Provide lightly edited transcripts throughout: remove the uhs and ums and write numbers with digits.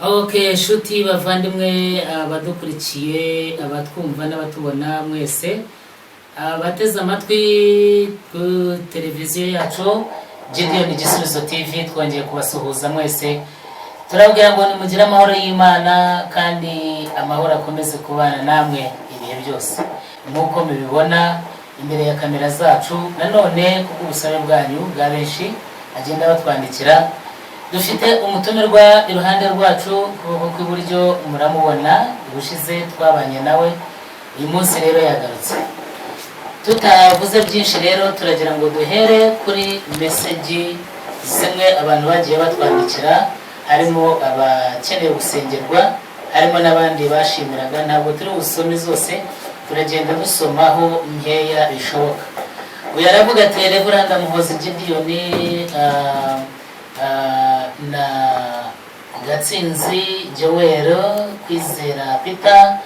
Ok, shuti bavandimwe, abadukurikiye, abatwumva n'abatubona mwese, abateze amatwi ku televiziyo yacu Gideon Igisubizo TV, twongeye kubasuhuza mwese. Turabwira ngo nimugire amahoro y'Imana, kandi amahoro akomeze kubana namwe ibihe byose. Nk'uko mubibona imbere ya kamera zacu, nanone kubw'ubusabe bwanyu bwa benshi agenda batwandikira, dufite umutumirwa iruhande rwacu, ukuboko kw'iburyo. Muramubona, ubushize twabanye nawe, uyu munsi rero yagarutse. Tutavuze byinshi rero, turagira ngo duhere kuri message zimwe abantu bagiye batwandikira, harimo abakeneye gusengerwa, harimo n'abandi bashimiraga. Ntabwo turi busome zose, turagenda dusomaho nkeya bishoboka. Uyu aravuga ati: "Reverend Muhozi Gideon na Gatsinzi Joel, Kwizera Peter,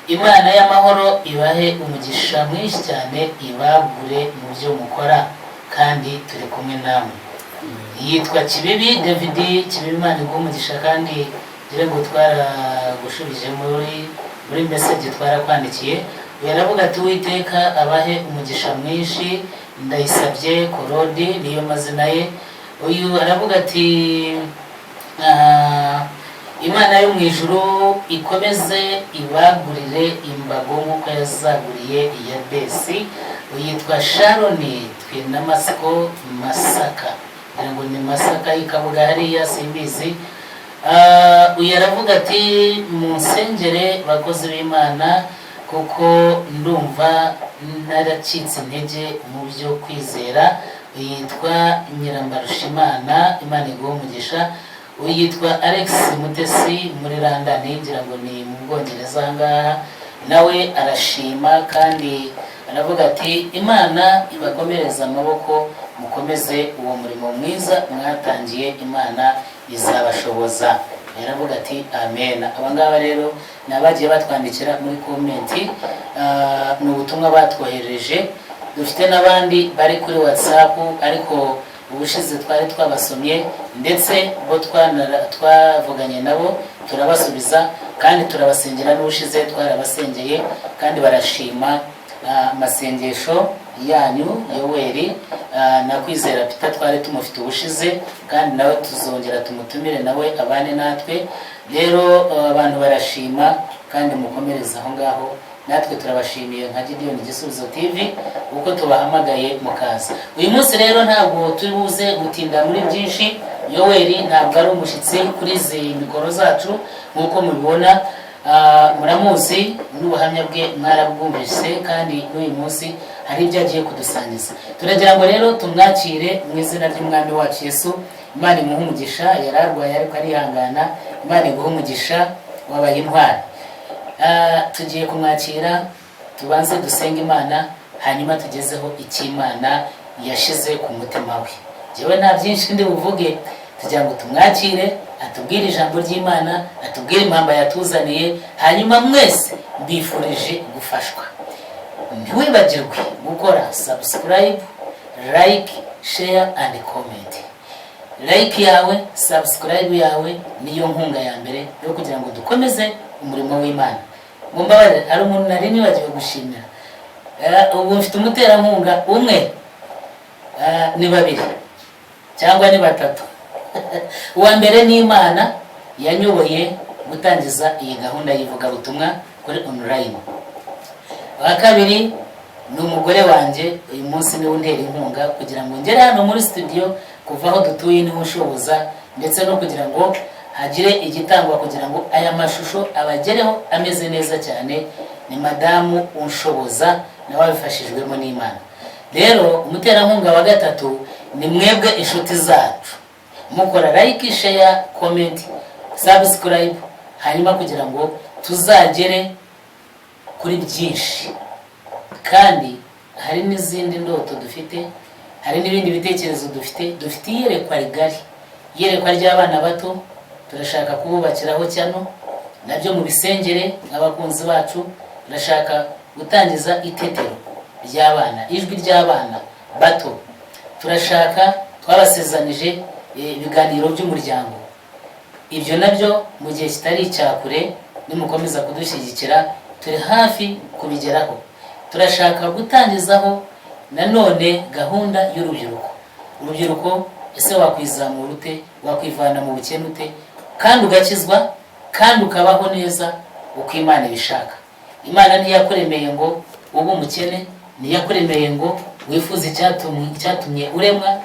Imana y'amahoro ibahe umugisha mwinshi cyane, ibagure mu byo mukora, kandi turi kumwe namwe." Yitwa Kibibi David Kibibi. Imana iguhe umugisha, kandi ngira ngo twaragushubije muri message twarakwandikiye. Uyu aravuga ati: "Uwiteka abahe umugisha mwinshi." Ndayisabye Korodi niyo mazina ye. Uyu aravuga ati: "Imana yo mu ijuru ikomeze ibagurire imbago nk'uko yazaguriye iya besi." Yitwa Sharoni Twinamasiko Masaka, ngira ngo ni Masaka y'Ikabuga hariya, simbizi. Uyu aravuga ati: "Munsengere bakozi b'Imana, kuko ndumva naracitse intege mu byo kwizera." Yitwa Nyirambarushimana. Imana iguhe umugisha. Uyu yitwa Alex Mutesi muri London, ngira ngo ni mu Bwongereza aha ngaha. Nawe arashima kandi aravuga ati: "Imana ibakomereze amaboko, mukomeze uwo murimo mwiza mwatangiye, Imana izabashoboza." Yaravuga ati: "Amen." Aba ngaba rero ni abagiye batwandikira muri comment, ni ubutumwa batwoherereje. Dufite n'abandi bari kuri WhatsApp, ariko ubushize twari twabasomye, ndetse bo twavuganye nabo turabasubiza kandi turabasengera. N'ubushize twarabasengeye kandi barashima amasengesho yanyu. Yoweri na Kwizera Peter twari tumufite ubushize, kandi nawe tuzongera tumutumire nawe abane natwe. Rero abantu barashima kandi mukomereze aho ngaho. Natwe turabashimiye nka Gideon Igisubizo TV uko tubahamagaye mukaza. Uyu munsi rero ntabwo turi buze gutinda muri byinshi. Yoweri ntabwo ari umushyitsi kuri izi mikoro zacu nk'uko mubibona. Muramuzi n'ubuhamya bwe mwarabwumvise, kandi n'uyu munsi hari ibyo agiye kudusangiza. Turagira ngo rero tumwakire mu izina ry'Umwami wacu Yesu. Imana imuhe umugisha. Yari arwaye ariko arihangana. Imana iguhe umugisha, wabaye intwari. Tugiye kumwakira, tubanze dusenge Imana, hanyuma tugezeho icyo Imana yashize ku mutima we. Njyewe nta byinshi ndi buvuge. Tugira ngo tumwakire, atubwire ijambo ry'Imana, atubwire impamba yatuzaniye. Hanyuma mwese mbifurije gufashwa. Ntiwibagirwe gukora subscribe, like, share and comment. Like yawe, subscribe yawe niyo nkunga ya mbere yo kugira ngo dukomeze umurimo w'Imana. Mumbabarire, hari umuntu nari nibagiwe gushimira. Ubu mfite umuterankunga umwe, ni babiri cyangwa ni batatu. Uwa mbere ni Imana yanyoboye gutangiza iyi gahunda y'ivugabutumwa kuri online. Uwa kabiri ni umugore wanjye. Uyu munsi niwe untera inkunga kugira ngo ngere hano muri studio. Kuva aho dutuye niwe ushoboza, ndetse no kugira ngo hagire igitangwa kugira ngo aya mashusho abagereho ameze neza cyane, ni madamu unshoboza, nawe abifashijwemo n'Imana. Rero umuterankunga wa gatatu ni mwebwe inshuti zacu, mukora like, share, comment, subscribe, hanyuma kugira ngo tuzagere kuri byinshi. Kandi hari n'izindi ndoto dufite, hari n'ibindi bitekerezo dufite. Dufite iyerekwa rigari, iyerekwa ry'abana bato. Turashaka kububakiraho cyano, nabyo mu bisengere nk'abakunzi bacu. Turashaka gutangiza itetero ry'abana, ijwi ry'abana bato. Turashaka, twabasezanije ibiganiro by'umuryango. Ibyo nabyo mu gihe kitari icya kure, nimukomeza kudushyigikira, turi hafi kubigeraho. Turashaka gutangizaho nanone gahunda y'urubyiruko. Urubyiruko, ese wakwizamura ute? Wakwivana mu bukene ute kandi ugakizwa, kandi ukabaho neza uko Imana ibishaka? Imana ntiyakuremeye ngo ube umukene, ntiyakuremeye ngo wifuze icyatumye uremwa.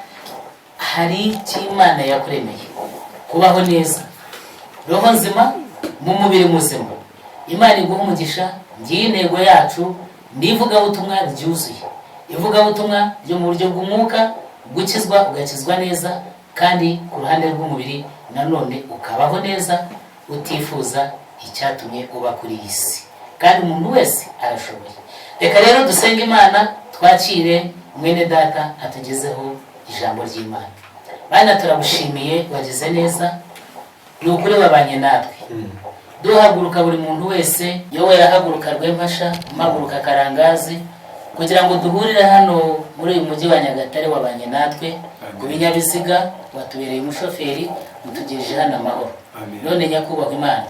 Hari icyo Imana yakuremeye: kubaho neza, roho nzima mu mubiri muzima. Imana iguha umugisha. Ngiyi intego yacu, ni ivugabutumwa ryuzuye, ivugabutumwa ryo mu buryo bw'umwuka, gukizwa, ugakizwa neza, kandi ku ruhande rw'umubiri nanone ukabaho neza, utifuza icyatumye uba kuri iyi si. Kandi umuntu wese arashoboye. Reka rero dusenge Imana, twakire mwene data atugezeho ijambo ry'Imana. Bana, turagushimiye, wagize neza, ni ukuri wabanye natwe. Duhaguruka, buri muntu wese, yowe yahaguruka Rwempasha, mpaguruka Karangazi, kugira ngo duhurire hano muri uyu mujyi wa Nyagatare. Wabanye natwe ku binyabiziga, watubereye umushoferi, utugejeje hano amahoro. Amen. None nyakubahwa Imana,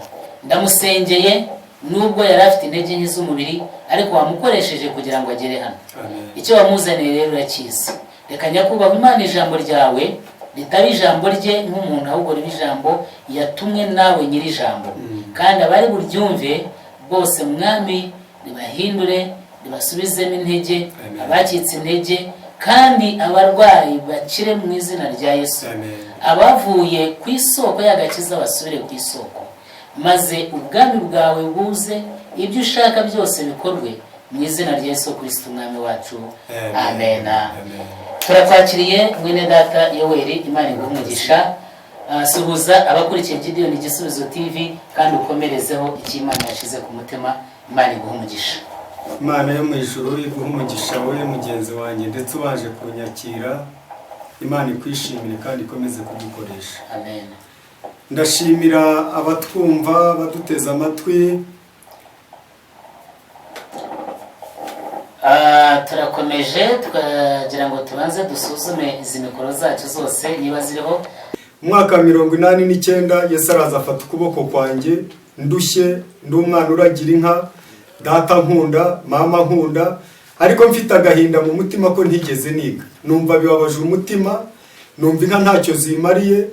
ndamusengeye, nubwo yari afite intege nke z'umubiri, ariko wamukoresheje kugira ngo agere hano. Amen. Icyo wamuzaniye rero urakizi. Reka nyakubahwa Imana, ijambo ryawe ritaba ijambo rye nk'umuntu, ahubwo ribe ijambo yatumwe nawe nyiri ijambo, kandi abari buryumve bose, Mwami, ribahindure, ribasubizemo intege Amen. abacitse intege, kandi abarwayi bakire mu izina rya Yesu. Amen. Abavuye ku isoko y'agakiza basubire ku isoko, maze ubwami bwawe buze, ibyo ushaka byose bikorwe mu izina rya Yesu Kirisito Umwami wacu, amena. Amen. Turakwakiriye mwene data Yoweri, Imana iguhe umugisha. Suhuza abakurikiye Gideon Igisubizo TV kandi ukomerezeho icyo Imana yashyize ku mutima. Imana iguhe umugisha. Imana yo mu ijuru iguhe umugisha, wowe mugenzi wanjye, ndetse ubanje kunyakira. Imana ikwishimire kandi ikomeze kugukoresha. Amen. Ndashimira abatwumva, baduteze amatwi. Turakomeje, tukagira ngo tubanze dusuzume izi mikoro zacu zose niba ziriho. Mu mwaka wa 89, Yesu araza afata ukuboko kwanjye, ndushye, ndi umwana uragira inka, data nkunda, mama nkunda, ariko mfite agahinda mu mutima ko ntigeze niga. Numva bibabaje umutima, numva inka ntacyo zimariye.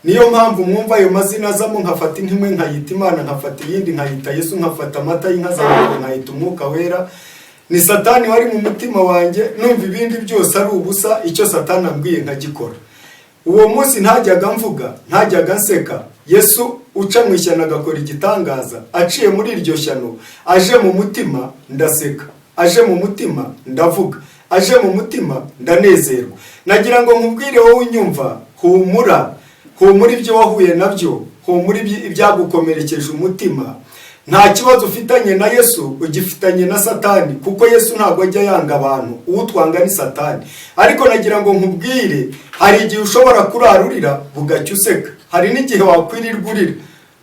Niyo mpamvu mwumva ayo mazina azamo, nkafata inka imwe nkayita Imana, nkafata iyindi nkayita Yesu, nkafata amata y'inka zanjye nkayita Umwuka Wera. Ni Satani wari mu mutima wanjye, numva ibindi byose ari ubusa, icyo Satani ambwiye nkagikora. Uwo munsi ntajyaga mvuga, ntajyaga nseka. Yesu uca mu ishyano agakora igitangaza, aciye muri iryo shyano, aje mu mutima ndaseka, aje mu mutima ndavuga, aje mu mutima ndanezerwa. Nagira ngo nkubwire wowe unyumva, humura, humura ibyo wahuye nabyo, humura ibyagukomerekeje umutima. Nta kibazo ufitanye na Yesu, ugifitanye na Satani, kuko Yesu ntabwo ajya yanga abantu, uwutwanga ni Satani. Ariko nagira ngo nkubwire, hari igihe ushobora kurara urira bugacya useka, hari n'igihe wakwirirwa urira,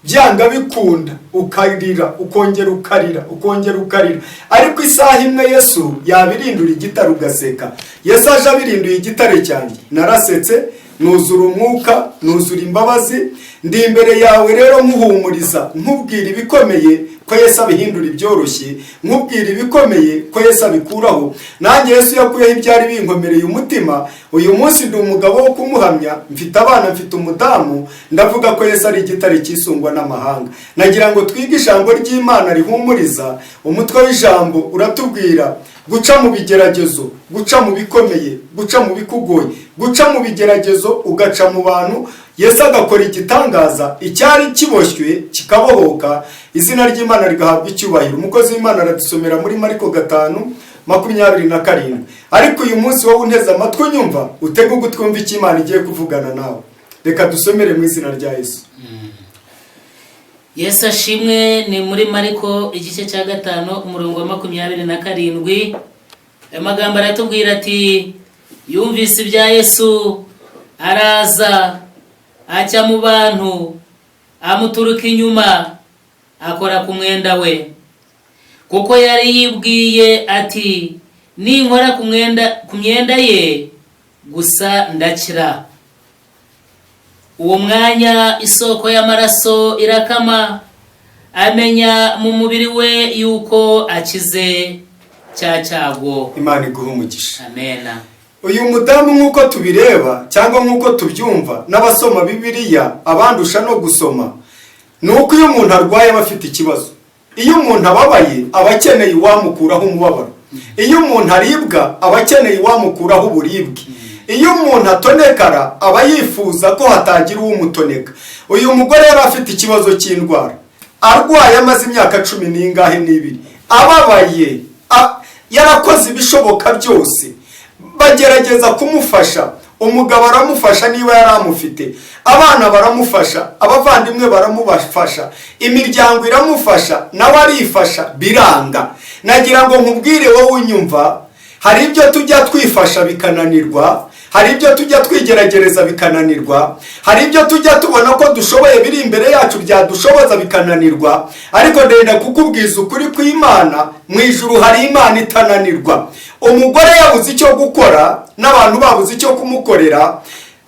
byanga bikunda ukarira, ukongera ukarira, ukongera ukarira, ariko isaha imwe Yesu yabirindura igitare ugaseka. Yesu aje abirinduye igitare cyanjye, narasetse, nuzura umwuka, nuzura imbabazi. Ndi imbere yawe rero nkuhumuriza, nkubwira ibikomeye ko Yesu abihindura ibyoroshye, nkubwira ibikomeye ko Yesu abikuraho. Nanjye Yesu yakuyeho ibyari binkomereye umutima. Uyu munsi ndi umugabo wo kumuhamya, mfite abana, mfite umudamu, ndavuga ko Yesu ari igitare cyisungwa n'amahanga. Nagira ngo twige ijambo ry'Imana rihumuriza. Umutwe w'ijambo uratubwira guca mu bigeragezo, guca mu bikomeye, guca mu bikugoye, guca mu bigeragezo, ugaca mu bantu, Yesu agakora igitangaza, icyari kiboshywe kikabohoka, izina ry'Imana rigahabwa icyubahiro. Umukozi w'Imana aradusomera muri Mariko 5:27. Ariko uyu munsi wowe unteze amatwi unyumva, utege ugutwi wumve icyo Imana igiye kuvugana nawe. Reka dusomere mu izina rya Yesu. Yesu ashimwe. Ni muri Mariko igice cya 5, umurongo wa 27. Ayo magambo aratubwira ati: "Yumvise ibya Yesu, araza ajya mu bantu, amuturuka inyuma, akora ku mwenda we, kuko yari yibwiye ati: 'Ninkora ku myenda ye gusa ndakira.'" Uwo mwanya isoko y'amaraso irakama, amenya mu mubiri we yuko akize cya cyago. Imana iguha umugisha. Amena. Uyu mudamu, nk'uko tubireba cyangwa nk'uko tubyumva n'abasoma Bibiliya, abandusha no gusoma, ni uko iyo umuntu arwaye aba afite ikibazo. Iyo umuntu ababaye aba akeneye uwamukuraho umubabaro. Iyo umuntu aribwa aba akeneye uwamukuraho uburibwe. Iyo umuntu atonekara aba yifuza ko hatagira uwumutoneka. Uyu mugore yari afite ikibazo cy'indwara, arwaye amaze imyaka cumi n'ingahe n'ibiri, ababaye, yarakoze ibishoboka byose, bagerageza kumufasha. Umugabo aramufasha niba yari amufite, abana baramufasha, abavandimwe baramubafasha, imiryango iramufasha, nawe arifasha, biranga. Nagira ngo nkubwire wowe unyumva, hari ibyo tujya twifasha bikananirwa, hari ibyo tujya twigeragereza bikananirwa, hari ibyo tujya tubona ko dushoboye biri imbere yacu byadushoboza bikananirwa. Ariko ndenda kukubwiza ukuri kw'Imana, mu ijuru hari Imana itananirwa. Umugore yabuze icyo gukora n'abantu babuze icyo kumukorera,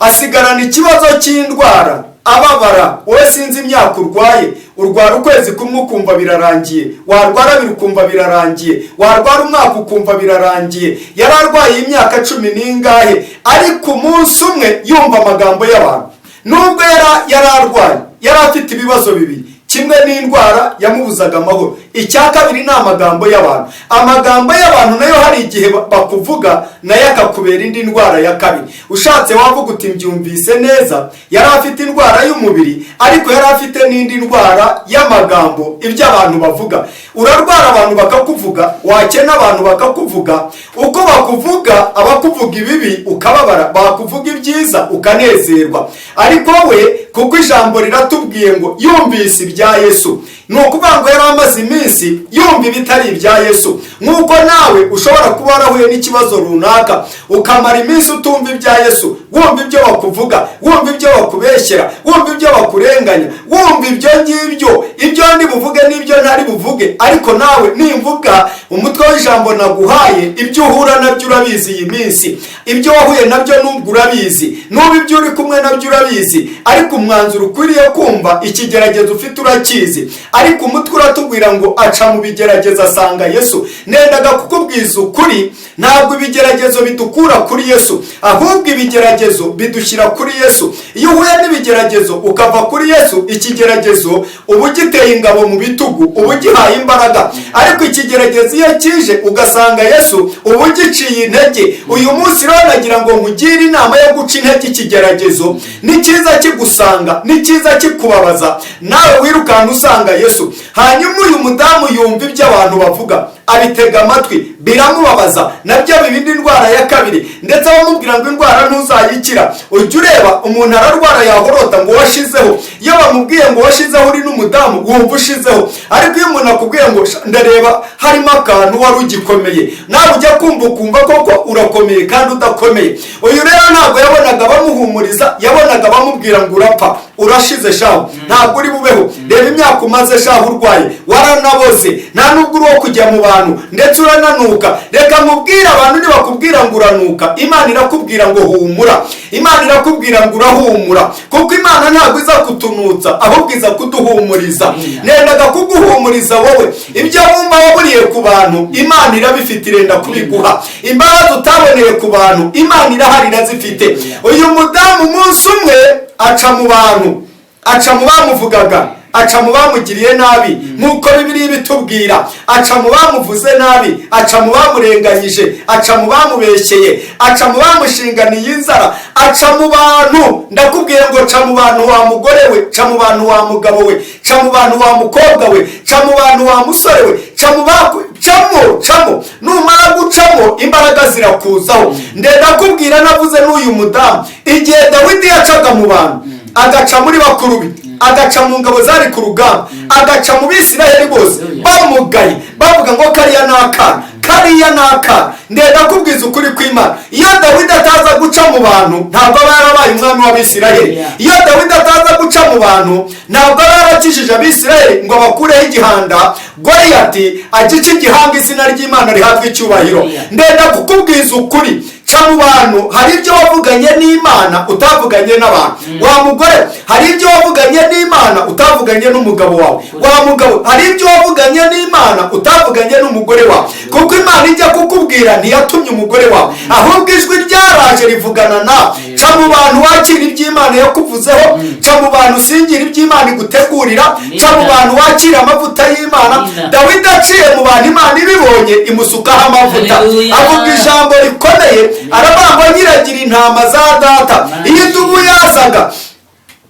asigarana ikibazo cy'indwara, ababara. Wowe sinzi imyaka urwaye, urwara ukwezi kumwe ukumva birarangiye, warwara abiri ukumva birarangiye, warwara umwaka ukumva birarangiye. Yari arwaye imyaka cumi n'ingahe, ariko umunsi umwe yumva amagambo y'abantu. Nubwo yari arwaye, yari afite ibibazo bibiri: kimwe n'indwara yamubuzaga amahoro, icya kabiri ni amagambo y'abantu. Amagambo y'abantu nayo hari igihe bakuvuga, nayo akakubera indi ndwara ya kabiri. Ushatse wavuga uti mbyumvise neza, yari afite indwara y'umubiri, ariko yari afite n'indi ndwara y'amagambo, ibyo abantu bavuga. Urarwara abantu bakakuvuga, wakena abantu bakakuvuga. Uko bakuvuga, abakuvuga ibibi ukababara, bakuvuga ibyiza ukanezerwa. Ariko we, kuko ijambo riratubwiye ngo yumvise ibya Yesu, ni ukuvuga ngo yari amaze iminsi yumva ibitari ibya Yesu. Nk'uko nawe ushobora kuba warahuye n'ikibazo runaka, ukamara iminsi utumva ibya Yesu, wumva ibyo bakuvuga, wumva ibyo bakubeshyera, wumva ibyo bakurenganya, wumva ibyo ngibyo, ibyo ndi buvuge n'ibyo ntari buvuge. Ariko nawe nimvuga umutwe w'ijambo naguhaye, ibyo uhura nabyo urabizi iyi minsi, ibyo wahuye nabyo nubwo urabizi, n'ubu ibyo uri kumwe nabyo urabizi. Ariko umwanzuro ukwiriye kumva, ikigeragezo ufite urakizi, ariko umutwe uratubwira ngo aca mu bigeragezo asanga Yesu. Nendaga kukubwiza ukuri, ntabwo ibigeragezo bidukura kuri Yesu, ahubwo ibigeragezo bidushyira kuri Yesu. Iyo uhuye n'ibigeragezo ukava kuri Yesu, ikigeragezo uba ugiteye ingabo mu bitugu, uba ugihaye imbaraga. Ariko ikigeragezo iyo kije ugasanga Yesu, uba ugiciye intege. Uyu munsi rero nagira ngo nkugire inama yo guca intege ikigeragezo. Ni cyiza kigusanga, ni cyiza kikubabaza, nawe wirukanka usanga Yesu. Hanyuma uyu mudamu yumva ibyo abantu bavuga, abitega amatwi, biramubabaza, nabyo biba indi ndwara ya kabiri. Ndetse bamubwira ngo indwara ntuzayikira. Ujya ureba umuntu ararwara yahorota ngo washizeho. Iyo bamubwiye ngo washizeho, uri n'umudamu wumva ushizeho. Ariko iyo umuntu akubwiye ngo ndareba harimo akantu wari ugikomeye, nawe ujya kumva ukumva koko urakomeye kandi udakomeye. Uyu rero ntabwo yabonaga bamuhumuriza, yabonaga bamubwira ngo urapfa, urashize shahu, ntabwo uri bubeho, reba imyaka umaze shahu urwaye, waranaboze, nta nubwo uri uwo kujya mu bantu, ndetse urananuka. Reka mubwire abantu, nibakubwira ngo uranuka, Imana irakubwira ngo humura. Imana irakubwira ngo urahumura, kuko Imana ntabwo iza kutunutsa, ahubwo iza kuduhumuriza. Nendaga kuguhumuriza wowe, ibyo wumva waburiye ku bantu, Imana irabifite, irenda kubiguha. Imbabazi utaboneye ku bantu, Imana irahari, irazifite. Uyu mudamu umunsi umwe aca mu bantu, aca mu bamuvugaga, aca mu bamugiriye nabi, nk'uko Bibiliya ibitubwira. Aca mu bamuvuze nabi, aca mu bamurenganyije, aca mu bamubeshyeye, aca mu bamushinganiye inzara, aca mu bantu. Ndakubwiye ngo ca mu bantu wa mugore we, ca mu bantu wa mugabo we, ca mu bantu wa mukobwa we, ca mu bantu wa musore we, ca mu baku, camo, camo. Numara gucamo imbaraga zirakuzaho. Ndakubwira, navuze n'uyu mudamu, igihe Dawidi yacaga mu bantu, agaca muri bakuru be, agaca mu ngabo zari ku rugamba, agaca mu Bisiraheli bose bamugaye, bavuga ngo kariya ni akana, kariya ni akana. Ndakubwiza ukuri kw'Imana, iyo Dawidi ataza guca mu bantu ntabwo aba yarabaye umwami w'Abisiraheli. Iyo Dawidi ataza guca mu bantu ntabwo aba yarakijije Abisiraheli ngo abakureho igihanda, Goliyati agice igihanga, izina ry'Imana rihabwe icyubahiro. Ndenda kukubwiza ukuri, Ca mu bantu, hari ibyo wavuganye n'Imana utavuganye n'abantu. Wa mugore, hari ibyo wavuganye n'Imana utavuganye n'umugabo wawe. Wa mugabo, hari ibyo wavuganye n'Imana utavuganye n'umugore wawe, kuko Imana ijya kukubwira ntiyatumye umugore wawe, ahubwo ijwi ryaraje rivugana nawe. Ca mu bantu wakira iby'Imana yakuvuzeho. Ca mu bantu usingira iby'Imana igutegurira. Ca mu bantu wakira amavuta y'Imana. Dawidi aciye mu bantu, Imana ibibonye imusukaho amavuta. Haleluya. Avuga ijambo rikomeye, aravuga ngo: "Nyiragira intama za data, iyo idubu yazaga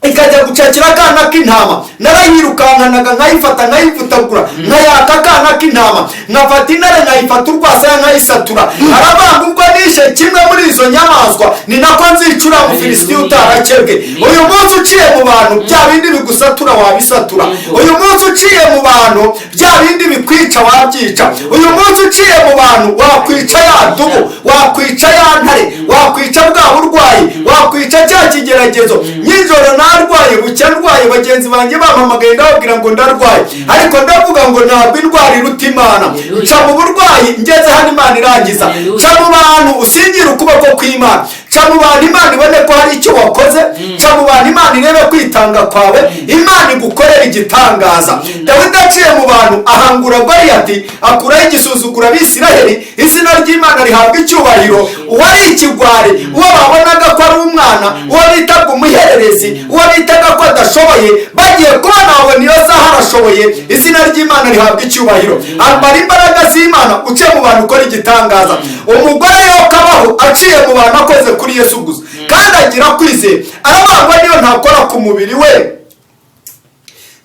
ikajya gucakira akana k'intama, narayirukankanaga nkayifata, nkayivutagura, nkayaka akana k'intama, nkafata intare nkayifata urwasaya nkayisatura." Aravanga: "Ubwo nishe kimwe muri izo nyamaswa, ni nako nzicura Mufilisitiya utarakebwe." Uyu munsi uciye mu bantu, bya bindi bigusatura wabisatura. Uyu munsi uciye mu bantu, bya bindi bikwica wabyica. Uyu munsi uciye mu bantu, wakwica ya dubu, wakwica ya ntare, wakwica bwa burwayi, wakwica cya kigeragezo. Nijoro narwaye, bucya ndwaye, bagenzi banjye bampamagaye, ndababwira ngo ndarwaye, ariko ndavuga ngo ntabwo indwara iruta Imana. Nca mu burwayi, ngeze hano Imana irangiza. Ca mu bantu usingire ukuboko kw'Imana. Ca mu bantu Imana ibone ko hari icyo wakoze. Ca mu bantu Imana irebe kwitanga kwawe, Imana igukorera igitangaza. Dawidi aciye mu bantu ahangura Goliyati, akuraho igisuzugura Abisiraheli, izina ry'Imana rihabwa icyubahiro. Uwari ikigwari, uwo babonaga ko ari umwana, uwo bitaga umuhererezi, uwo bitaga ko adashoboye, bagiye kubona babona iyo saha arashoboye, izina ry'Imana rihabwa icyubahiro. Ambara imbaraga z'Imana, uce mu bantu ukora igitangaza. Umugore yokabaho aciye mu bantu, akoze kuri Yesu gusa, kandi agira kwizera, arabangwa: "Niyo ntakora ku mubiri we,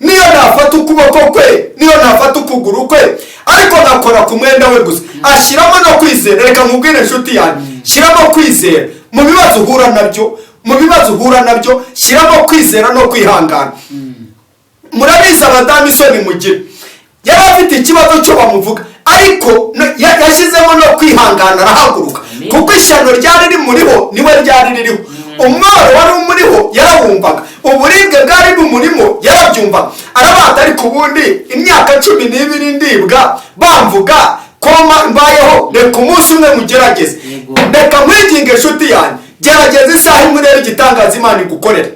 niyo nafata ukuboko kwe, niyo nafata ukuguru kwe, ariko ngakora ku mwenda we gusa." Ashyiramo no kwizera. Reka nkubwire, inshuti yanjye, shyiramo kwizera mu bibazo uhura nabyo. Mu bibazo uhura nabyo, shyiramo kwizera no kwihangana. Murabizi abadamu isoni mugira. Yari afite ikibazo cyo bamuvuga, ariko yashyizemo no kwihangana, arahaguruka, kuko ishyano ryari rimuriho niwe ryari ririho. Umworo wari umuriho yarawumvaga, uburibwe bwari bumurimo yarabyumvaga. Arabata: "Ariko ubundi imyaka 12 ndibwa bamvuga koma mbayeho, reka umunsi umwe mugerageze." Reka nkwiginge, inshuti yanjye, gerageza isaha imwe urebe igitangaza Imana igukorera.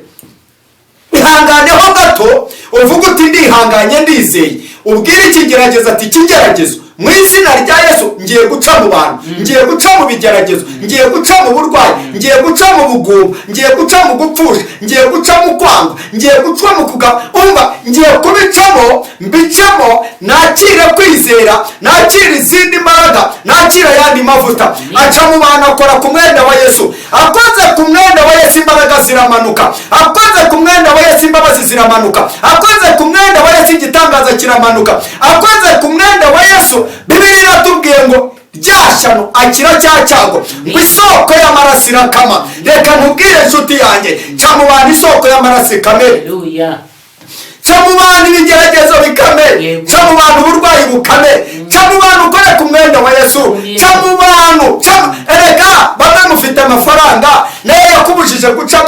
Ihanganeho gato, uvuga uti: "Ndihanganye, ndizeye." Ubwire ikigeragezo ati: "Ikigeragezo, mu izina rya Yesu, ngiye guca mu bantu, ngiye guca mu bigeragezo, ngiye guca mu burwayi, ngiye guca mu bugumba, ngiye guca mu gupfusha, ngiye guca mu kwanga, ngiye guca mu kugaba, umva, ngiye kubicamo, mbicemo, nakire kwizera, nakire izindi mbaraga, nakire ayandi mavuta." Aca mu bantu, akora ku mwenda wa Yesu. Akoze ku mwenda wa Yesu, imbaraga ziramanuka. Akoze ku mwenda wa Yesu, imbabazi ziramanuka. Akoze ku mwenda wa Yesu, igitangaza kiramanuka. Akoze ku mwenda wa Yesu, Bibiliya iratubwiye ngo rya shyano akira cya cyago, ngo isoko y'amaraso irakama. Reka nkubwire, inshuti yanjye, ca mu bantu isoko y'amaraso ikame. Haleluya. Ca mu bantu ibigeragezo bikame. Ca mu bantu uburwayi bukame. Ca mu bantu ukore ku mwenda wa Yesu. Ca mu bantu, erega bamwe mufite amafaranga, nayo yakubujije guca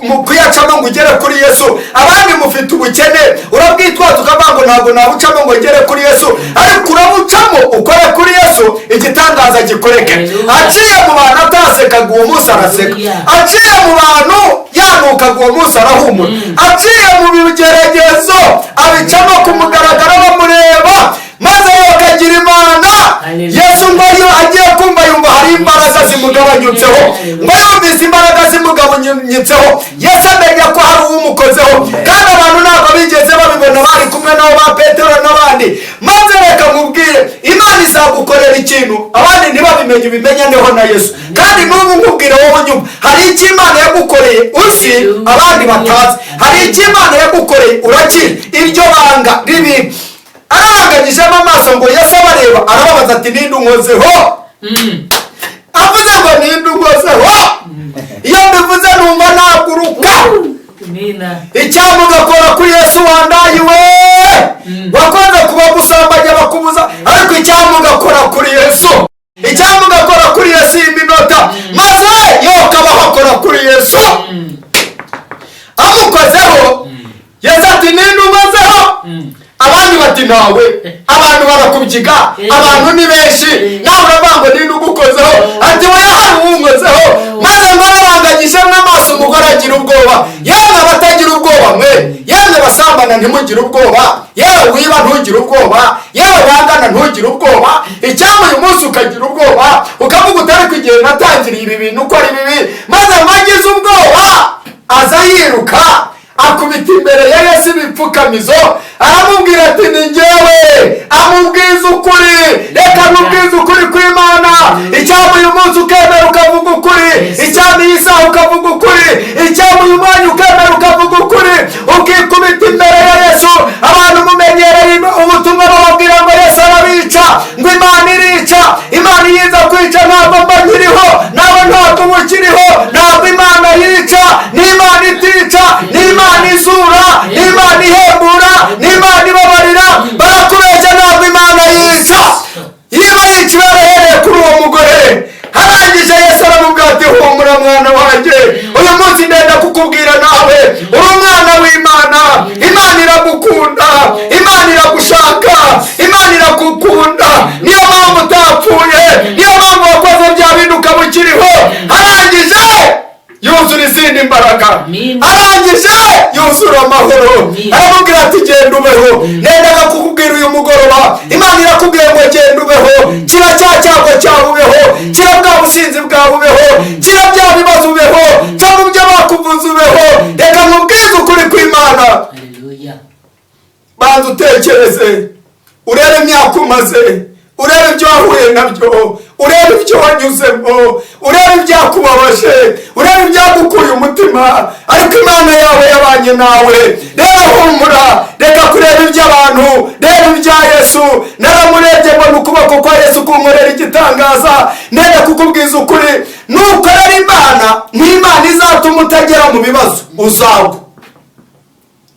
mu kuyacamo ngo ugere kuri Yesu. Abandi mufite ubukene, urabwitwaza ukavuga ngo ntabwo nabucamo ngo ngere kuri Yesu, ariko urabucamo ukore kuri Yesu, igitangaza gikoreke. Haleluya. Aciye mu bantu, atasekaga uwo munsi araseka. Haleluya. Aciye mu bantu, yanukaga uwo munsi arahumura. Aciye mu bigeragezo, abicamo ku mugaragaro bamureba, maze bakagira Imana. Haleluya. Yesu ngo iyo agiye kumva, yumva hari imbaraga zimugabanyutseho. Ngo yumvise imbaraga zimugabanyutseho, Yesu amenya ko hari uwumukozeho, kandi abantu ntabwo bigeze babibona, bari kumwe nabo ba Petero n'abandi. Maze reka nkubwire, Imana izagukorera ikintu abandi ntibabimenye, ubimenyaneho na Yesu. Kandi n'ubu nkubwire wowe nyuma, hari icyo Imana yagukoreye uzi abandi batazi, hari icyo Imana yagukoreye urakira. Iryo banga ribi aranganyijemo amaso, ngo Yesu abareba, arababaza ati: "Ninde unkozeho?" Avuze ngo: "Ninde unkozeho?" Iyo mbivuze numva naguruka. Amina. Icyampa ugakora kuri Yesu wandaye we, wakoze kuba gusambanya bakubuza, ariko icyampa ugakora kuri Yesu, icyampa ugakora kuri Yesu iyi minota. Maze yokabaho akora kuri Yesu. Amukozeho, Yesu ati: "Ninde unkozeho?" Abandi bati: "Ntawe, abantu barakubyiga, abantu ni benshi, nawe uravuga ngo ninde ugukozeho?" Ati: "Oya, hari uwunkozeho." yamukozeho, maze ngo aranganyije n'amaso, umugore agira ubwoba. Yemwe abatagira ubwoba mwe, yemwe basambana ntimugire ubwoba, yewe wiba ntugire ubwoba, yewe wangana ntugire ubwoba. Icyampa uyu munsi ukagira ubwoba, ukavuga utari igihe natangiriye ibi bintu uko ari bibi. Maze ngo agize ubwoba, aza yiruka, akubita imbere ya Yesu ibipfukamizo, aramubwira ati: "Ni njyewe." Amubwiza ukuri. Reka mubwize ukuri kw'Imana. Icyampa uyu munsi ukemera ukavuga ukuri, icyampa iyi saha ukavuga ukuri, icyampa uyu mwanya ukemera ukavuga ukuri, ukikubita imbere ya Yesu. Abantu mumenyereye ubutumwa bababwira ngo Yesu arabica, ngo Imana irica. Imana iyiza kwica ntabwo mba nkiriho, nawe ntabwo uba ukiriho. Ntabwo Imana yica, ni Imana itica, ni Imana izura, ni Imana ihembura, ni Imana ibabarira. Barakubeshya, ntabwo Imana yica. Niba yica, yarahereye kuri uwo mugore. Arangije Yesu aramubwira ati: "Humura mwana wanjye." Uyu munsi ndenda kukubwira nawe, uri umwana w'Imana. Imana iragukunda, Imana iragushaka, Imana iragukunda. Niyo mpamvu utapfuye, niyo mpamvu wakoze bya bindi ukaba ukiriho. Arangije yuzura izindi mbaraga, Amen. arangije yuzura amahoro, Amen. aramubwira ati: "Genda ubeho." Nendaga kukubwira uyu mugoroba, Imana irakubwiye ngo genda ubeho. Kira cya cyago cyawe ubeho, kira bwa businzi bwawe ubeho, kira bya bibazo ubeho, ca mu byo bakuvuze ubeho. Reka nkubwize ukuri kw'Imana. Haleluya. Banza utekereze, urebe imyaka umaze, urebe ibyo wahuye nabyo, urebe ibyo wanyuzemo, urebe ibyakubabaje, urebe ibyagukuye umutima, ariko Imana yawe yabanye nawe. Rero humura, reka kureba iby'abantu, reba ibya Yesu. Naramurebye mbona ukuboko kwa Yesu kunkorera igitangaza. Ndenda kukubwiza ukuri, nukorera Imana n'Imana izatuma utagera mu bibazo, uzagwa.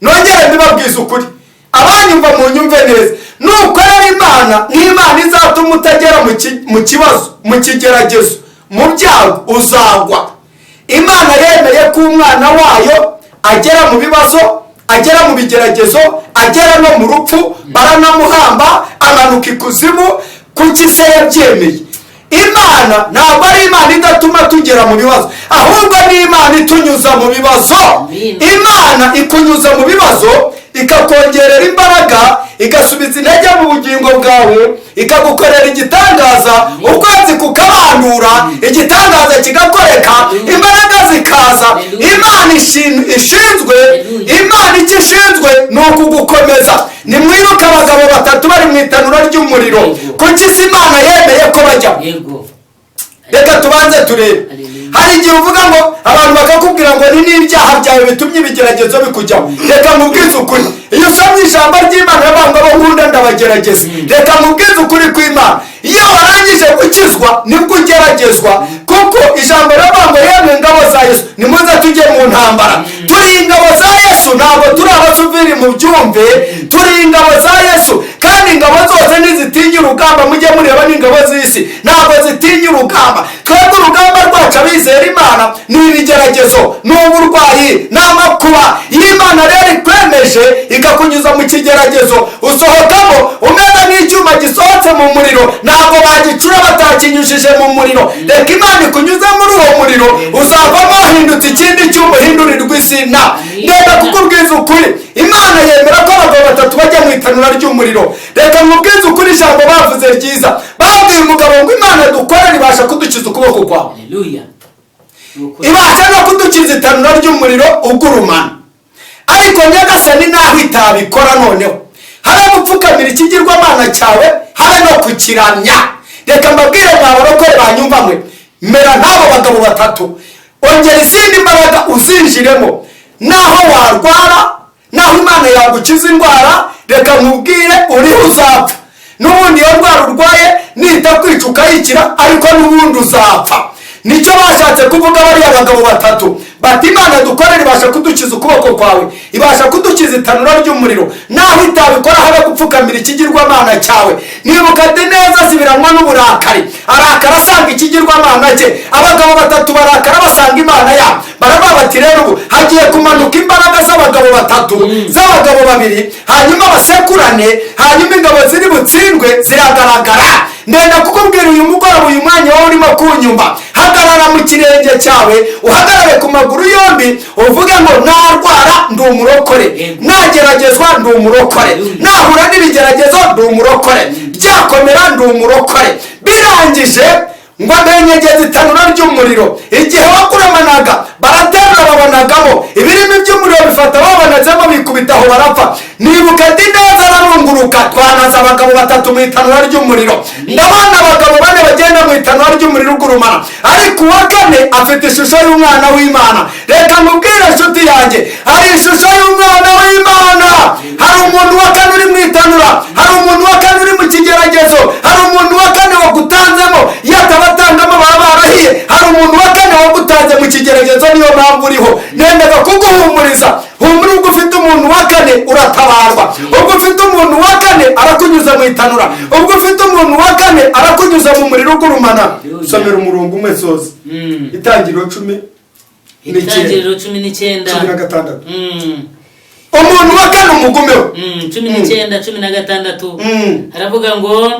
Nongere mbibabwiza ukuri, abanyumva mu nyumve neza: nukorera Imana n'Imana izatuma utagera mu kibazo, mu kigeragezo, mu byago, uzagwa. Imana yemeye ko umwana wayo agera mu bibazo, agera mu bigeragezo, agera no mu rupfu, baranamuhamba, amanuka ikuzimu. Kuki se yabyemeye? Imana ntabwo ari Imana idatuma tugera mu bibazo, ahubwo ni Imana itunyuza mu bibazo. Amen. Imana ikunyuza mu bibazo ikakongerera imbaraga, igasubiza intege mu bugingo bwawe, ikagukorera igitangaza, ukwezi kukabandura, igitangaza kigakoreka, imbaraga zikaza. Imana ishinzwe, Imana icyo ishinzwe ni ukugukomeza. Nimwibuke abagabo batatu bari mu itanura ry'umuriro. Kuki se Imana yemeye ko bajyamo? Reka tubanze turebe. Hari igihe uvuga ngo abantu bakakubwira ngo ni n'ibyaha byawe bitumye ibigeragezo bikujyaho. Reka nkubwize ukuri, iyo usomye ijambo ry'Imana iravuga ngo: "Abo nkunda ndabagerageza." Reka nkubwize ukuri kw'Imana, iyo warangije gukizwa nibwo ugeragezwa, kuko ijambo riravuga ngo: "Yemwe ngabo za Yesu, nimuze tujye mu ntambara." Turi ingabo za Yesu, ntabwo turi abasivili, mu byumve. Turi ingabo za Yesu, kandi ingabo zose ntizitinya urugamba. Mujye mureba n'ingabo z'isi ntabwo zitinya urugamba. Twebwe urugamba rwacu abizera Imana ni ibigeragezo, ni uburwayi, ni amakuba. Iyo Imana rero ikwemeje ikakunyuza mu kigeragezo, usohokamo umeze nk'icyuma gisohotse mu muriro. Ntabwo bagicura batakinyujije mu muriro. Reka Imana ikunyuze muri uwo muriro, uzavamo wahindutse ikindi cyuma, uhindurirwa izina. Ndenda kukubwiza ukuri, Imana yemera ko abagabo batatu bajya mu itanura ry'umuriro. Reka nkubwize ukuri, ijambo bavuze ryiza, babwiye umugabo ngo: "Imana dukorera ibasha kudukiza ukuboko kwawe, Haleluya. Ni ukuri. ibasha no kudukiza itanura ry'umuriro ugurumana. Ariko Nyagasani naho itabikora, noneho habe gupfukamira ikigirwamana cyawe, habe no kukiramya." Reka mbabwire mwa barokore banyumva mwe, mera nk'abo bagabo batatu, ongera izindi mbaraga uzinjiremo. Naho warwara, naho Imana yagukiza indwara, reka nkubwire, uriho uzapfa n'ubundi. Iyo ndwara urwaye nita kwica ukayikira, ariko n'ubundi uzapfa. Nicyo bashatse kuvuga bariya bagabo batatu, bati: "Imana dukorera ibasha kudukiza ukuboko kwawe, ibasha kudukiza itanura ry'umuriro. Naho itabikora, habe gupfukamira ikigirwamana cyawe." Neza zibiranwa n'uburakari, arakara asanga ikigirwamana cye. Abagabo batatu barakara basanga Imana yabo, baravuga bati: "Rero ubu hagiye kumanuka imbaraga z'abagabo batatu, z'abagabo babiri, hanyuma basekurane, hanyuma ingabo ziri butsindwe ziragaragara." Ndenda kukubwira uyu mugoroba, uyu mwanya wowe urimo kunyumva, hagarara mu kirenge cyawe, uhagarare ku maguru yombi, uvuge ngo: "Narwara, ndi umurokore. Nageragezwa, ndi umurokore. Nahura n'ibigeragezo, ndi umurokore. Byakomera, ndi umurokore." Birangije ngo amenyegeza itanura ry'umuriro. Igihe wakuramanaga, baraterura, babonagamo ibirimi by'umuriro, bifata babonetsemo, bikubita aho, barapfa. Nibuka ndi neza, ararunguruka, twanaze abagabo batatu mu itanura ry'umuriro. Ndabona abagabo bane bagenda mu itanura ry'umuriro ugurumana, ariko uwa kane afite ishusho y'umwana w'Imana. Reka mubwire, inshuti yanjye, hari ishusho y'umwana w'Imana. Hari umuntu wa kane uri mu itanura, hari umuntu wa kane uri mu kigeragezo, hari umuntu wa kane wagutanzemo. Iyo atabatangamo baba barahiye. Hari umuntu wa kane wagutanze mu kigeragezo, niyo mpamvu uriho. Nendaga kuguhumuriza: humura, ubwo ufite umuntu wa kane uratabarwa, ubwo ufite umuntu wa kane arakunyuza mu itanura, ubwo ufite umuntu wa kane arakunyuza mu muriro ugurumana. Somera umurongo umwe soza. Itangiriro 19. Itangiriro 19. 16. Umuntu wa kane umugumeho. 19, 16. Haravuga ngo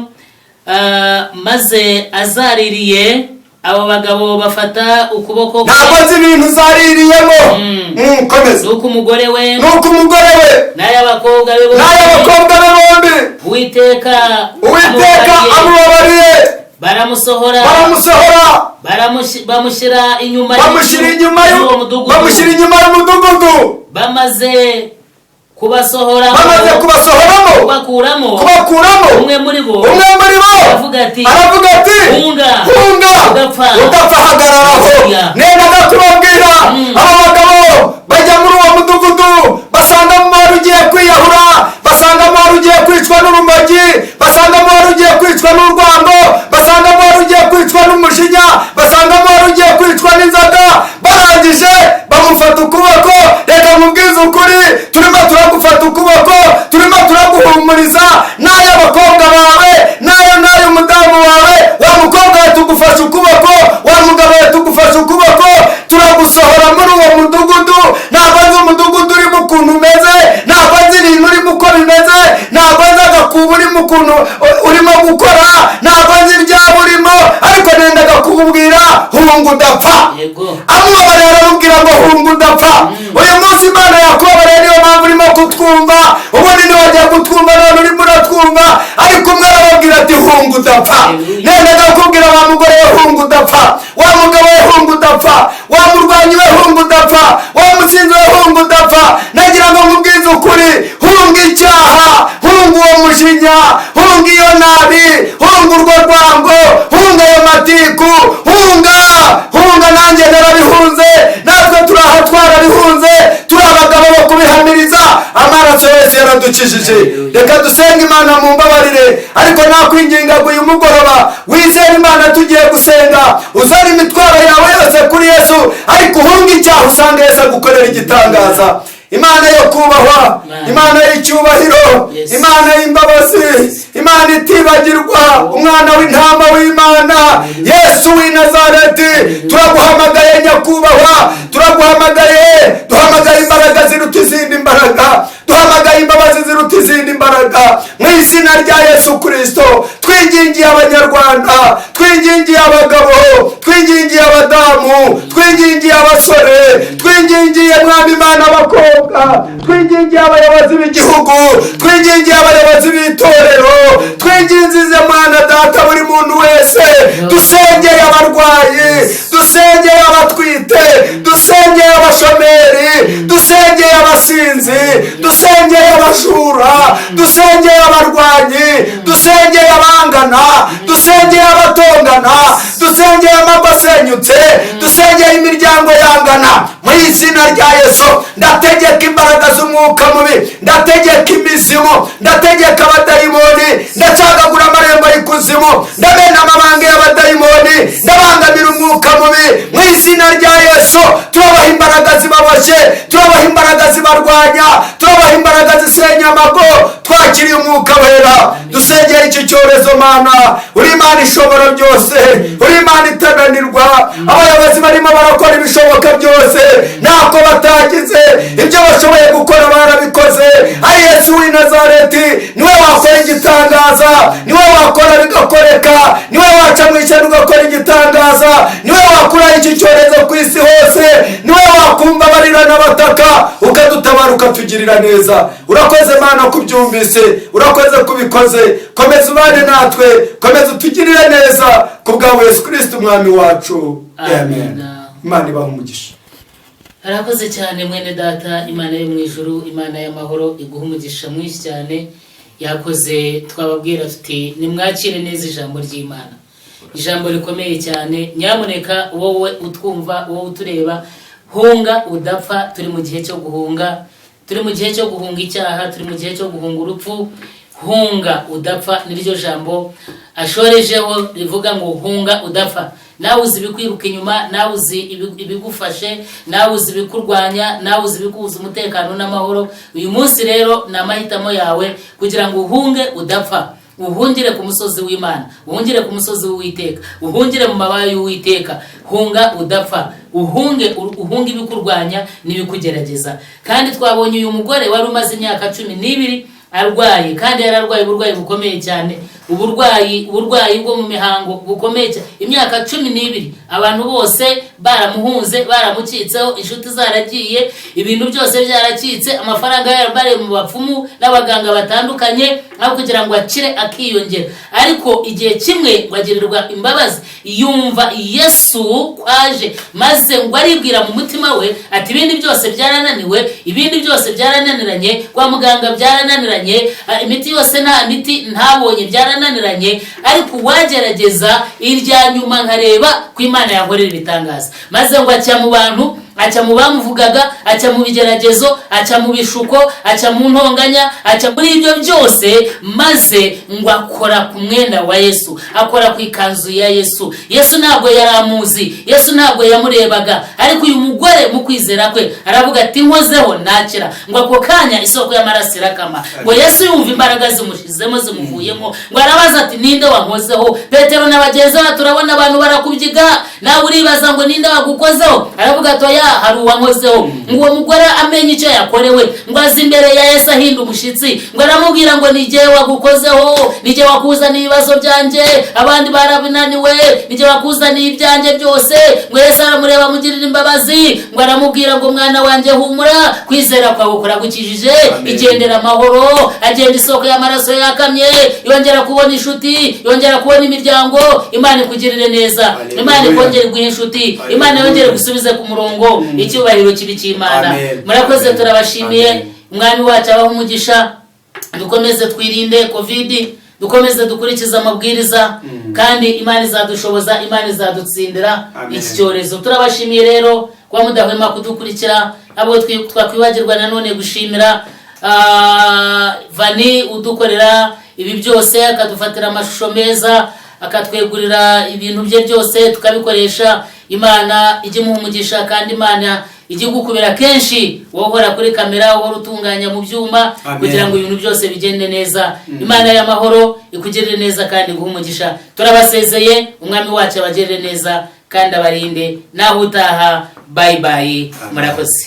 maze azaririye, abo bagabo bafata ukuboko kwe. Ntabwo azi ibintu zaririyemo. Komeza. Nuko umugore we Nuko umugore we n'ay'abakobwa be bombi, n'ay'abakobwa be bombi, Uwiteka Uwiteka amubabariye, amubabariye, baramusohora, baramusohora, bamushyira inyuma bamushyira inyuma y'uwo mudugudu. Bamushyira inyuma y'umudugudu. Bamaze kubasohora, Bamaze kubasohoramo, kubakuramo, kubakuramo, umwe muri bo umwe muri bo aravuga ati, aravuga ati, "Hunga, "Hunga, udapfa." Udapfa, hagararaho. Haleluya. Nendaga kubabwira, aba bagabo bajya muri uwo mudugudu, basangamo wari ugiye kwiyahura, basangamo wari ugiye kwicwa n'urumogi, basangamo wari ugiye kwicwa n'urwango, basangamo wari ugiye kwicwa n'umujinya, basangamo wari ugiye kwicwa n'inzoga. Barangije bamufata ukuboko. Reka mubwize ukuri, turimo turagufata ukuboko, turimo turaguhumuriza, n'ay'abakobwa bawe, n'ayo n'ay'umudamu wawe. Wa mukobwa we, tugufashe ukuboko. Wa mugabo we, tugufashe ukuboko, turagusohora muri uwo mudugudu. Ntabwo nzi umudugudu urimo ukuntu umeze, ntabwo nzi ibintu urimo uko bimeze, ntabwo nzi agakuba urimo ukuntu urimo gukora, ntabwo nzi ibyaba urimo, ariko nendaga kukubwira: hunga udapfa. Amubabarira, aramubwira ngo: "Hunga udapfa." Uyu munsi Imana yakubabariye, niyo mpamvu urimo kutwumva. Ubundi ntiwajya kutwumva, none urimo uratwumva. Ariko umwe arababwira ati: "Hunga udapfa." Nendaga kukubwira: wa mugore we, hunga udapfa. Wa mugabo we, hunga udapfa. Wa murwanyi we, hunga udapfa. Wa musinzi we, hunga udapfa. Nagira ngo nkubwize ukuri: hunga icyaha, hunga uwo mujinya, hunga iyo nabi, hunga urwo rwango, hunga ayo matiku, hunga, hunga. Nanjye narabihunze, natwe turi aha twarabihunze, turi abagabo bo kubihamiriza. Amaraso yose yaradukijije. Reka dusenge Imana. Mumbabarire, ariko nakwinginga ngo uyu mugoroba wizere Imana. Tugiye gusenga, uzane imitwaro yawe yose kuri Yesu, ariko uhunge icyaha, usanga Yesu agukorera igitangaza. Imana yo kubahwa, Imana y'icyubahiro, Imana y'imbabazi, Imana itibagirwa, umwana w'intama w'Imana, Yesu w'i Nazareti, turaguhamagaye nyakubahwa, turaguhamagaye. Duhamagaye imbaraga ziruta izindi mbaraga, duhamagaye imbabazi ziruta izindi mbaraga. Mu izina rya Yesu Kirisito, twingingiye Abanyarwanda, twingingiye abagabo, twingingiye abadamu, twingingiye abasore, twingingiye, Mwami Imana, abakobwa, twingingiye abayobozi b'igihugu, twingingiye abayobozi b'itorero, twinginze Mwana Data buri muntu wese. Dusengeye abarwayi, dusengeye abatwite, dusengeye abashomeri, dusengeye abasinzi, dusengeye abajura, dusengeye abarwanyi, dusengeye abangana, dusengeye abatongana, dusengeye amago asenyutse, dusengeye imiryango yangana. Mu izina rya Yesu, ndategeka imbaraga z'umwuka mubi, ndategeka imizimu, ndategeka abadayimoni, ndacagagura amarembo y'ikuzimu, ndamena amabanga y'abadayimoni, ndabangamira umwuka mubi. Mu izina rya Yesu, turabaha imbaraga zibaboshye, turabaha imbaraga zibarwanya, turabaha imbaraga zisenya amago. Twakiriye Umwuka Wera. Dusengera iki cyorezo. Mana, uri Imana ishobora byose, uri Imana itananirwa. Abayobozi barimo barakora ibishoboka byose, ntako batagize, ibyo bashoboye gukora barabikoze. Ari Yesu w'i Nazareti niwe wakora. wakora igitangaza, niwe wakora bigakoreka, niwe waca mu ishyano ugakora igitangaza, niwe wakuraho iki cyorezo ku isi hose, niwe wakumva abarira n'abataka, ukadutabara, ukatugirira neza. Urakoze Mana kubyumvise, urakoze kubikoze. Komeza ubane natwe, komeza utugirire neza ku bwawe Yesu Kirisiti Umwami wacu, amen. Amen. Imana ibaha umugisha. Arakoze cyane mwene data. Imana yo mu ijuru, Imana y'amahoro iguha umugisha mwinshi cyane. Yakoze. Twababwira tuti nimwakire neza ijambo ry'Imana, ijambo rikomeye cyane. Nyamuneka wowe utwumva, wowe utureba, hunga udapfa. Turi mu gihe cyo guhunga, turi mu gihe cyo guhunga icyaha, turi mu gihe cyo guhunga urupfu. Hunga udapfa, niryo jambo ashorejeho rivuga ngo hunga udapfa. Nawe uzi ibikwiruka inyuma, nawe uzi ibigufashe, nawe uzi ibikurwanya, nawe uzi ibikubuza umutekano n'amahoro. Uyu munsi rero ni amahitamo yawe kugira ngo uhunge udapfa, uhungire ku musozi w'Imana, uhungire ku musozi w'Uwiteka, uhungire mu mababa y'Uwiteka. Hunga udapfa, uhunge, uhunge ibikurwanya n'ibikugerageza. Kandi twabonye uyu mugore wari umaze imyaka 12 arwaye, kandi yari arwaye uburwayi bukomeye cyane, uburwayi bwo mu mihango bukomeye cyane. Imyaka 12, abantu bose baramuhunze, baramucitseho, inshuti zaragiye, ibintu byose byaracitse, amafaranga yarabariye mu bapfumu n'abaganga batandukanye, aho kugira ngo akire akiyongera. Ariko igihe kimwe ngo agirirwa imbabazi, yumva Yesu kwaje, maze ngo aribwira mu mutima we ati: "Ibindi byose byarananiwe, ibindi byose byarananiranye, kwa muganga byarananiranye, imiti yose nta miti ntabonye, byarananiranye, ariko uwagerageza irya nyuma nkareba ko Imana yankorera ibitangaza." Maze ngo aca mu bantu, aca mu bamuvugaga, aca mu bigeragezo, aca mu bishuko, aca mu ntonganya, aca muri ibyo byose, maze ngo akora ku mwenda wa Yesu, akora ku ikanzu ya Yesu. Yesu ntabwo yari amuzi, Yesu ntabwo yamurebaga, ariko uyu mugore mu kwizera kwe aravuga ati: "Nkozeho nakira." Ngo ako kanya isoko y'amaraso irakama. Ngo Yesu yumva imbaraga zimushizemo, zimuvuyemo, ngo arabaza ati: "Ninde wankozeho?" Petero na bagenzi be, turabona abantu barakubyiga, nawe uribaza ngo ninde wagukozeho? Aravuga ati: "Oya, hari uwankozeho." Ngo uwo mugore amenye icyo yakorewe, ngo aze imbere ya Yesu ahinda umushyitsi, ngo aramubwira ngo: "Ni jyewe wagukozeho, ni jye wakuzaniye ibibazo byanjye, abandi barabinaniwe, ni jye wakuzaniye ibyanjye byose." Ngo Yesu aramureba, amugirira imbabazi, ngo aramubwira ngo: "Mwana wanjye, humura, kwizera kwawe kuragukijije." Amen. Igendera amahoro. Agenda isoko y'amaraso yakamye, yongera kubona inshuti, yongera kubona imiryango. Imana ikugirire neza. Haleluya. Imana ikongere iguhe inshuti, Imana yongere gusubize ku murongo. Icyubahiro kibe icy'Imana. Amen. Murakoze. Amen. Turabashimiye. Amen. Umwami wacu abaho umugisha. Dukomeze twirinde COVID, dukomeze dukurikize amabwiriza, kandi Imana izadushoboza, Imana izadutsindira Amen. iki cyorezo. Turabashimiye rero kuba mudahwema kudukurikira. Abo twakwibagirwa nanone gushimira Vani udukorera ibi byose, akadufatira amashusho meza, akatwegurira ibintu bye byose tukabikoresha. Imana ijye imuha umugisha, kandi Imana ijye igukubira kenshi, wowe uhora kuri kamera, uhora utunganya mu byuma Amen. kugira ngo ibintu byose bigende neza. Imana y'amahoro ikugirire neza kandi iguhe umugisha. Turabasezeye. Umwami wacu abagirire neza kandi abarinde. Naho utaha, bye bye. Amen. Murakoze.